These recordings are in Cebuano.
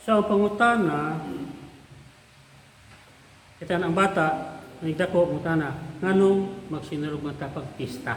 So, ang pangutana, kita ang bata, nagdako, pangutana, nganong magsinulog man ta pag pista?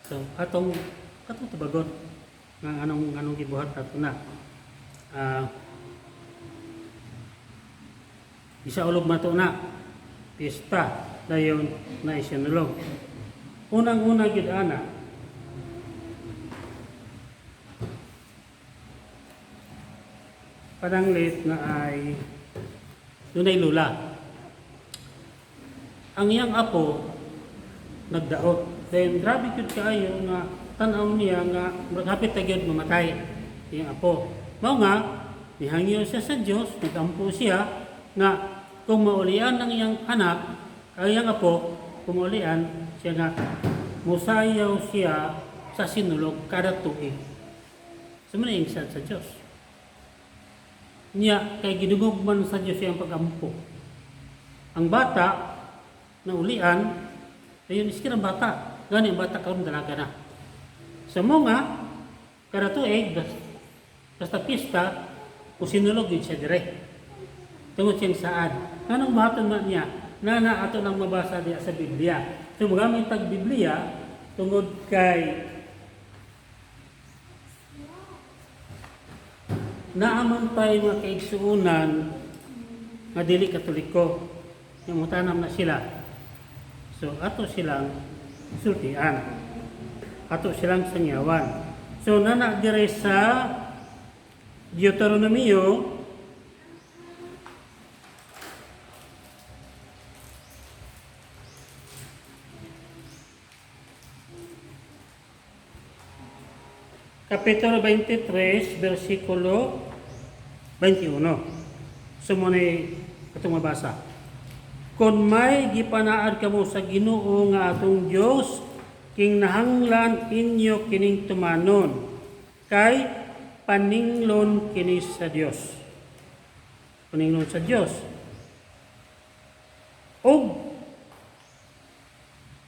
So, atong tubagon, nga anong gibuhat ato na. Isaulog man to na, pista, dayon na isinulog. Unang-una gid ana, pananglit na ay dunay lula. Ang iyang apo nagdaot. Then grabe gyud kaayo nga tan-aw niya nga murag hapit na gyud mamatay iyang apo. Mao nga nihangyo siya sa Dios, nagampo siya nga kung maulian ang iyang anak, ang iyang apo, kung maulian siya nga musayaw siya sa sinulog kada tuig. So man sa Dios. Niya kay gidungog man sa Dios iyang pagampo. Ang bata na ulian, ayun iskin ang bata. Gani ang bata karon dalaga na. Sa mo nga kada tuig basta pista o sinulog yun siya dire. Tungod siyang saad. Anong buhaton man niya? Nana ato nang mabasa diya sa Biblia. So magamit tag Biblia tungod kay naaman tayo mga kaigsuunan nga dili Katoliko. Yung mutanam na sila. So ato silang sultian. Ato silang sangyawan. So nana dire sa Deuteronomio Kapitulo 23, versikulo 21. So mo ni atong mabasa. Kung may gipanaad kamo sa Ginoo nga atong Dios, king nahanglan inyo kining tumanon, kay paninglon kini sa Dios. Paninglon sa Dios. Og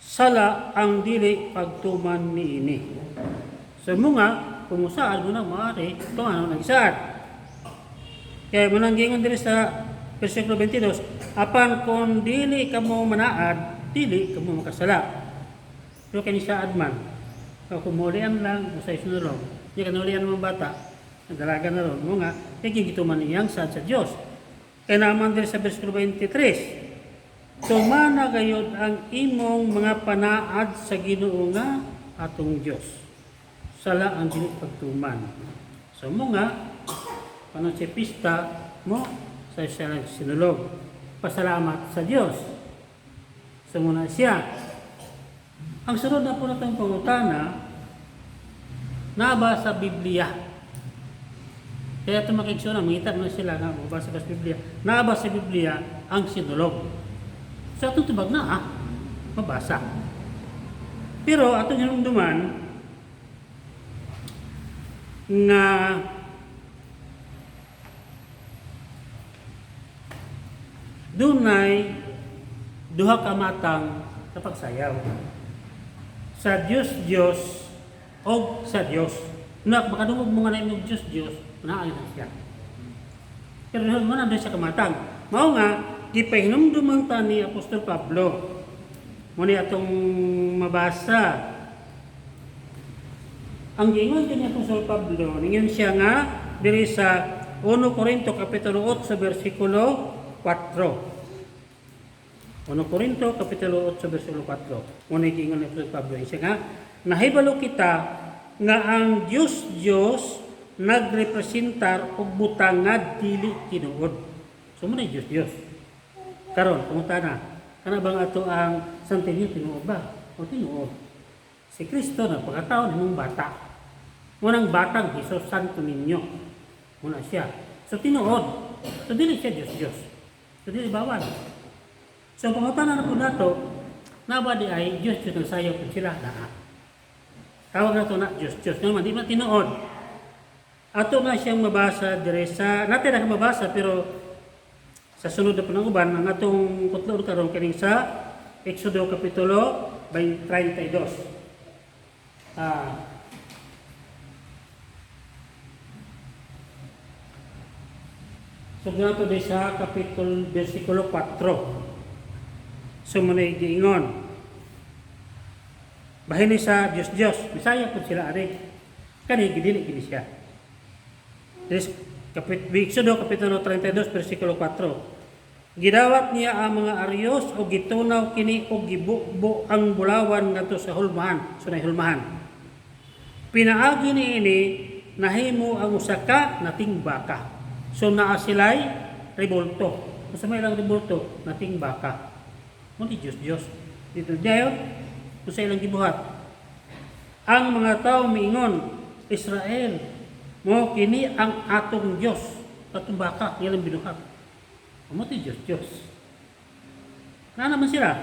sala ang dili pagtuman niini. So mo nga, kung musaad mo na maaari, tumanon ang isaad. Kaya mo nang gingon diri sa versikulo 22, apan kung dili kamo manaad, dili kamo makasala. Pero kini saad man, so kung mulian lang, usay sinulog, di ka nulian mga bata, dalaga na ron, mo nga, kaya gituman iyang saad sa Dios. Kaya naman diri sa versikulo 23, tumana gayod ang imong mga panaad sa Ginoo nga atong Dios. Sala ang dili pagtuman. So mo nga, paano si pista mo sa siya sinulog. Pasalamat sa Dios. So muna siya. Ang sunod na po natong pangutana, naba sa Biblia. Kaya ito makigsuna, mangita mo na sila nga mabasa ka sa Biblia. Naba sa Biblia ang sinulog. So atong tubag na mabasa. Pero atong hinumduman nga dunay duha ka matang sa pagsayaw. Sa Dios Dios og sa Dios. Na makadungog mo nga na imong Dios Dios, naa na siya. Pero mo na siya kamatang. Mao nga gipahinumduman ta ni Apostol Pablo. Mo ni atong mabasa. Ang giingon ni Apostol Pablo, ningon siya nga diri sa 1 Corinto kapitulo 8 bersikulo 4. 1 Corinto kapitulo 8 bersikulo 4. Mo ni giingon ni Apostol Pablo siya nga nahibalo kita nga ang Dios Dios nagrepresentar og butang nga dili tinuod. So mo na Dios Dios. Karon pangutana, kana bang ato ang Santo Niño tinuod ba? O tinuod. Si Kristo na pagkataon himong bata. Munang batang Jesus Santo Niño. Muna siya. So tinuod. So dili siya Dios Dios. So dili bawal. So ang pangutana na po nato, naba di ay Dios Dios nagsayaw po sila naa. Tawag na to na Diyos, Diyos. Nga man, di man tinuod. Ato na siyang mabasa dire sa, natin na mabasa pero sa sunod na panang uban, ang atong kutlo karon kining sa Exodo Kapitulo 32. So nato di sa kapitulo versikulo 4. So muna'y giingon. Bahin ni sa Diyos Diyos, Bisaya po sila ari. Kani gidili gini siya. This Exodo Kapitulo 32 versikulo 4. Gidawat niya ang mga aryos o gitunaw kini o gibubo ang bulawan ngadto sa hulmahan, so nay hulmahan. Pinaagi niini nahimo ang usa ka nating baka. So naa sila'y rebolto. Kung sa may ilang rebolto, nating baka. Mo ni Diyos Diyos. Dito dayon, kung sa ilang gibuhat. Ang mga tao miingon, "Israel, mo kini ang atong Diyos." Atong baka, ilang binuhat. Mo ti Diyos Diyos. Na naman sila.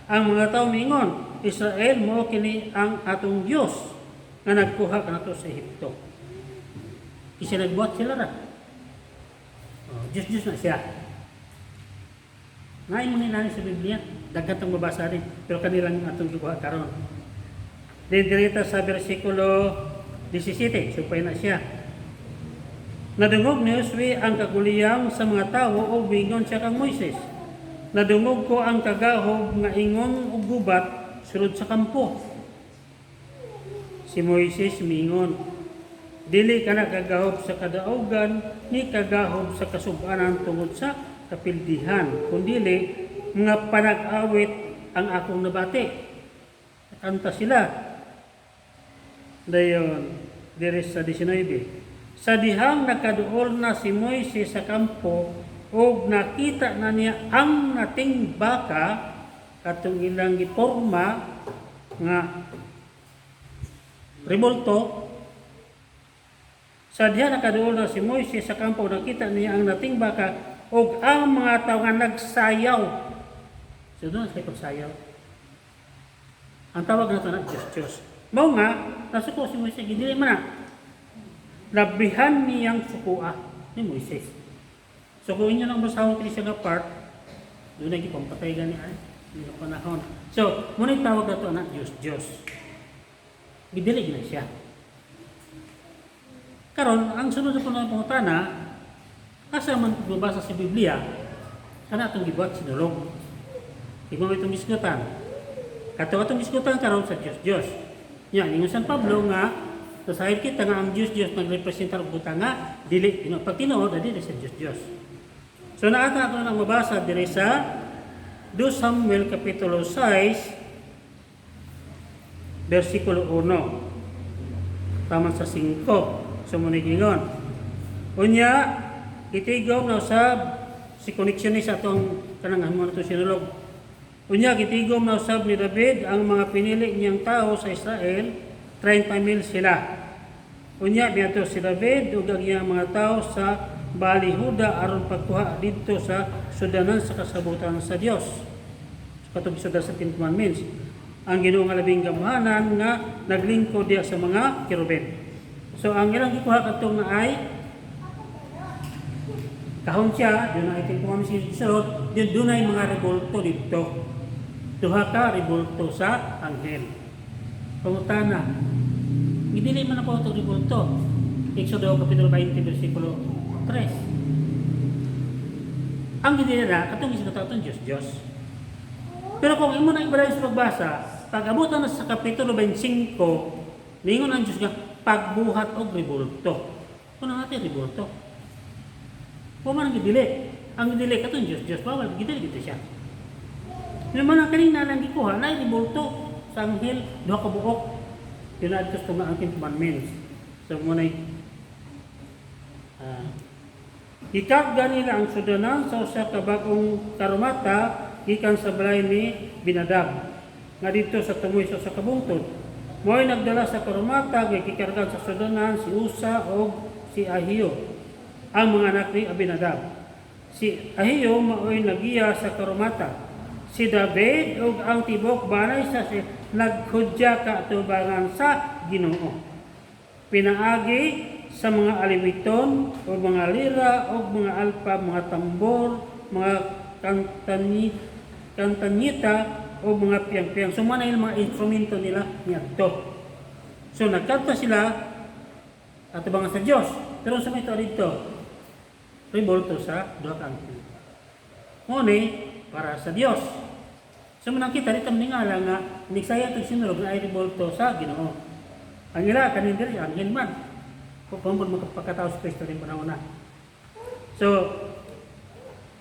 Ang mga tao miingon, "Israel, mo kini ang atong Diyos nga nagkuha kanato sa Ehipto." Kasi nagbuhat sila ra. Oh, Diyos Diyos na siya. Ngayon mo nila sa Biblia, daghan tong mabasa rin, pero kanilang atong gikuha karon. Then dirita sa versikulo 17, supay na siya. Nadungog ni Josue ang kaguliyang sa mga tawo ug miingon siya kang Moises, "Nadungog ko ang kagahob nga ingon og gubat sulod sa kampo." Si Moises miingon, "Dili ka na kagahob sa kadaugan ni kagahob sa kasubanan tungod sa kapildihan, kundili mga panag-awit ang akong nabati." Kanta sila. Dayon, diri sa 19. Sa dihang nakaduol na si Moises sa kampo ug nakita na niya ang nating baka, katong ilang giporma nga rebolto. Sa diha nakaduol na si Moises sa kampo, nakita niya ang nating baka ug ang mga tawo nga nagsayaw. So doon sa pagsayaw. Ang tawag nato na Diyos Diyos. Mao nga nasuko si Moises, dili man na. Labihan niyang sukua ni Moises. So kung inyo nang basahon kini siya nga part, doon na gipampatay gani ay hindi na panahon. So, muna tawag nato na Diyos Diyos. Gidili na siya. Karon, ang sunod na po na pangutana, asa man mabasa sa Biblia, kana atong gibuhat sinulog? Imo itong gisgutan. Kato atong gisgutan karon sa Diyos Diyos. Nya, ingon San Pablo nga sahid kita nga ang Diyos Diyos nagrepresentar og butang nga dili tinuod. Pag tinuod, dili sa Diyos Diyos. So naata ako nang mabasa diri sa 2 Samuel Kapitulo 6 versikulo 1 taman sa 5. Sumunig ingon. Unya, gitigom na usab si connection ni sa atong kanang hamo na sinulog. Unya, gitigom na usab ni David ang mga pinili niyang tao sa Israel, 30,000 sila. Unya, miadto si David ug ang iyang mga tao sa Baale Juda aron pagkuha didto sa sudanan sa kasabutan sa Dios. Sa katong sudan sa Ten Commandments. Ang Ginoo nga labing gamhanan nga naglingkod diya sa mga kerubin. So ang ilang gikuha katong na ay kahon siya, doon ay Ten Commandments sulod, doon dunay mga rebolto didto. Duha ka rebolto sa anghel. Pangutana, gidili man ako itong rebolto. Exodo Kapitulo 20 versikulo 3. Ang gidili na, katong isulat atong Diyos Diyos. Pero kung imo na ibalay sa pagbasa, pag abutan na sa Kapitulo 25, ningon ang Diyos nga, pagbuhat og rebulto. Kung natin rebulto. Kung man ang gidili. Ang gidili katong Diyos Diyos, bawal, gidili gito siya. Yung mga kanina lang gikuha, na rebulto sa anghel, duha ka buok. Yun na sa ang Ten Commandments. So muna ikarga nila ang sudanan sa usa ka bag-ong karumata gikan sa balay ni Abinadab nga didto sa tumoy sa usa ka bungtod. Mo'y nagdala sa karumata nga gikargan sa sudanan si Usa og si Ahio, ang mga anak ni Abinadab. Si Ahio mao'y nagiya sa karumata. Si David ug ang tibok balay sa si naghudya kaatubangan sa Ginoo. Pinaagi sa mga aliwiton o mga lira o mga alpa, mga tambor, mga kantanyita o mga piyang-piyang. So, mana yung mga instrumento nila niadto. So, nagkanta sila atubangan sa Dios. Pero sa may dito, rebolto sa duha ka anghel. Mao para sa Dios. So manang kita dito maningala nga nigsaya itong sinulog na ay rebolto sa Ginoo. Ang ila kanin diri anghel man. Kung kung makapagkatao si Kristo rin panahon na. So,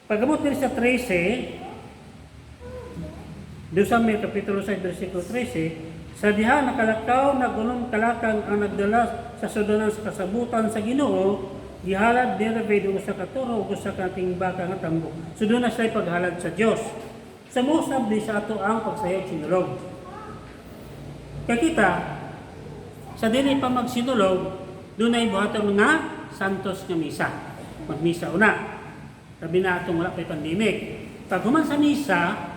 pag-abot diri sa 13, doon sa may Kapitulo 6, versikulo 13, sa diha nakalakaw na gunom kalakang ang nagdala sa sudanan sa kasabutan sa Ginoo, gihalad ni David og usa ka toro ug usa ka baka nga tambok. So doon na siya paghalad sa Dios. Sa mosab di sa ato ang pagsayod sinulog. Kaya kita, sa dili pa magsinulog, doon ay buhaton nga santos nga misa. Magmisa una. Sabi na atong wala pa'y pandemic. Pag human sa misa,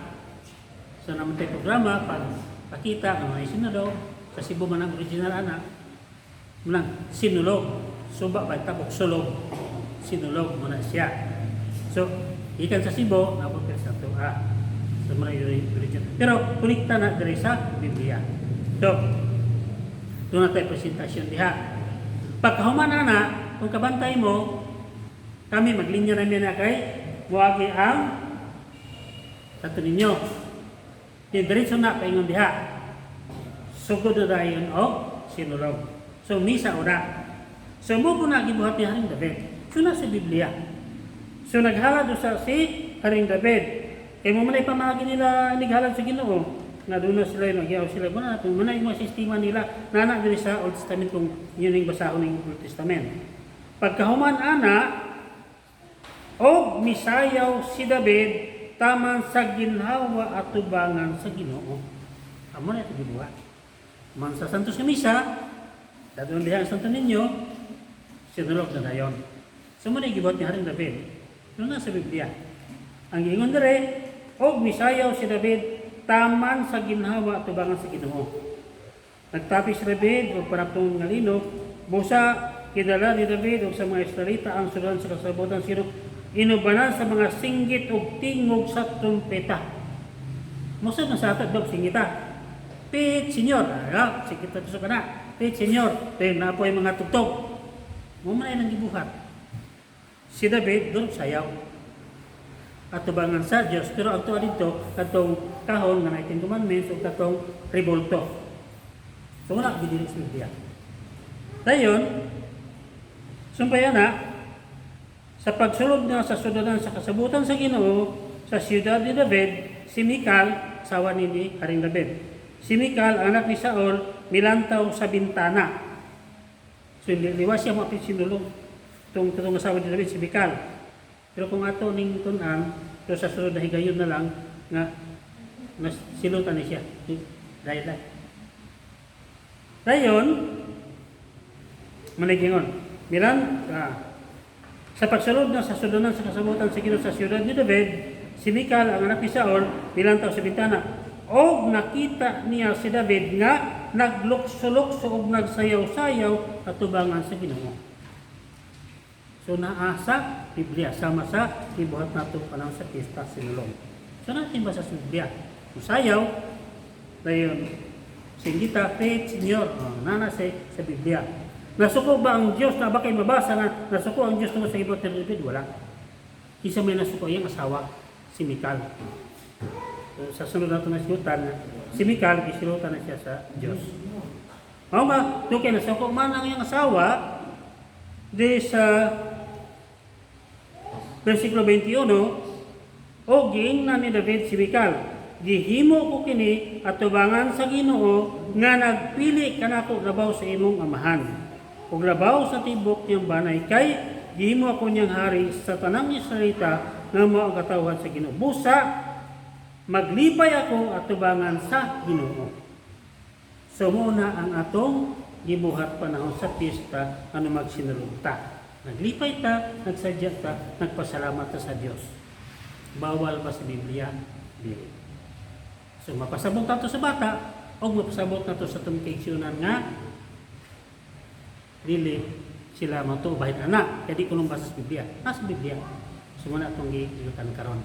sa naman tayo programa, pag pakita ang mga sinulog, sa Cebu man ang original ana, munang sinulog, suba ba tabok sulog, sinulog muna siya. So, ikan sa Cebu, nabot ka sa Tua. So, muna yung original. Pero, kunikta na diri sa Biblia. So, doon na tayo presentasyon diha. Pagkahuman na, kung kabantay mo, kami maglinya namin na kay muagi ang sa ninyo. Diretso na paingon diha. Sugod na dayon og sinulog. So misa ora. So mo po na gibuhat ni Haring David. So na sa Biblia. So naghalad usa si Haring David. Kay mo man ay pamagi nila nighalad sa Ginoo nga doon na sila nagyaw sila mo na mo na yung mga sistema nila nana diri sa Old Testament kung yun yung basahon ng Old Testament. Pagkahuman ana og misayaw si David taman sa ginhawa at tubangan sa Ginoo. Amo na ito gibuhat. Man sa Santos nga Misa, dadon diha ang Santo Niño, sinulog na dayon. So mo na gibuhat ni Haring David. Doon na sa Biblia. Ang giingon dire, og misayaw si David taman sa ginhawa at tubangan sa Ginoo. Nagtapi si David og panaptong nga lino, busa kidala ni David og sa mga Israelita ang sudan sa kasabotan sino inubanan sa mga singgit og tingog sa trumpeta. Musa na sa atag dog singita. Pit, senyor. Ah, singit na ka na. Pit, senyor. Then na po mga tugtog. Mo man ay nang gibuhat. Si David doon sayaw. At tubangan sa Dios pero ang tuwa dito katong kahon nga 19 commandments ug katong rebolto. So wala gid diri sa Biblia. Dayon, sumpaya na, sa pagsulod na sa sudanan sa kasabutan sa Ginoo sa siyudad ni David, si Mical, asawa ni Haring David. Si Mical, anak ni Saul, milantaw sa bintana. So hindi liwas siya mapit sinulog itong itong asawa ni David, si Mical. Pero kung ato ning tun-an, to sa sunod na higayon na lang nga nga silutan ni siya. Dahil lang. Dayon, manigingon. Milan, sa pagsulod na sa sudunan sa kasabutan sa Ginoo sa siyudad ni David, si Mical, ang anak ni Saul, milantaw sa bintana. Og nakita niya si David nga naglukso-lukso og nagsayaw-sayaw atubangan sa Ginoo. So naa sa Biblia sama sa gibuhat nato panahon sa piyesta sinulog. So natin ba sa Biblia? Musayaw, dayon singgita, faith, Senyor, oh, nana sa Biblia. Nasuko ba ang Diyos na ba kay mabasa nga nasuko ang Diyos tungod sa gibuhat ni David? Wala. Isa may nasuko iyang asawa, si Mical. So, sa sunod nato na silutan, si Mical, gisilutan na siya sa Diyos. Mao ba, doon kay nasuko man ang iyang asawa, di sa versikulo 21, o giingnan ni David si Mical, gihimo ko kini atubangan sa Ginoo nga nagpili kanako labaw sa imong amahan ug labaw sa tibok niyang banay kay gihimo ako niyang hari sa tanang Israelita nga mao ang katawhan sa Ginoo. Busa maglipay ako atubangan sa Ginoo. So mao na ang atong gibuhat panahon sa piyesta ano magsinulog ta. Naglipay ta, nagsadya ta, nagpasalamat ta sa Dios. Bawal ba sa Biblia? Dili. So mapasabot nato sa bata o mapasabot nato sa atong kaigsuonan nga Dili sila matuo bahin ana kay di kuno basa sa Biblia. Nasa Biblia. So mao na atong gitan karon.